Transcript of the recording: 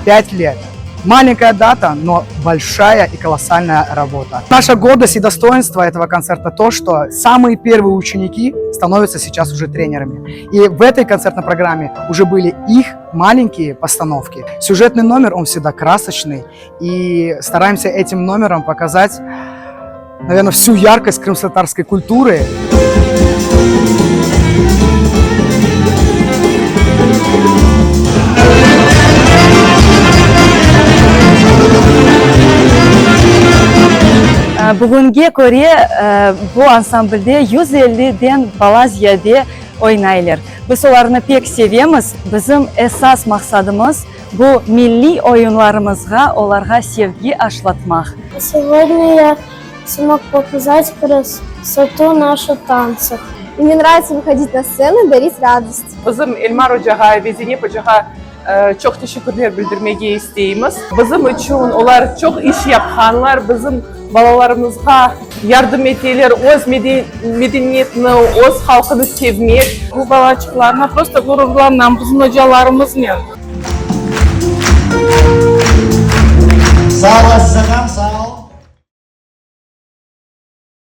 5 лет. Маленькая дата, но большая и колоссальная работа. Наша гордость и достоинство этого концерта то, что самые первые ученики становятся сейчас уже тренерами. И в этой концертной программе уже были их маленькие постановки. Сюжетный номер, он всегда красочный. И стараемся этим номером показать, наверное, всю яркость крымско-татарской культуры. Bugünge köre bu ansamblde 150 den bala ziyade oynaylar. Biz olarnı pek sevemiz. Bizim esas maqsadımız, bu milliy oyunlarımızğa olarğa sevgi aşlatmaq. Segodnâ ya smog pokazat krasotу našu tantsov. Mne nravitsâ vıhodit na stsenu i darit radost. Bizim Elmar ocağa ve Zeynep ocağa çoq teşekkürler bildirmege isteymiz. Bizim içün olar çoq iş yapqanlar, bizim balalarımızğa yardım eteler öz medeniyetini, öz halqını sevmek. Bu balaçıqlarına prosto ğururlanam, bizim ocalarımıznen. Sağ olasız, ağam, sağ.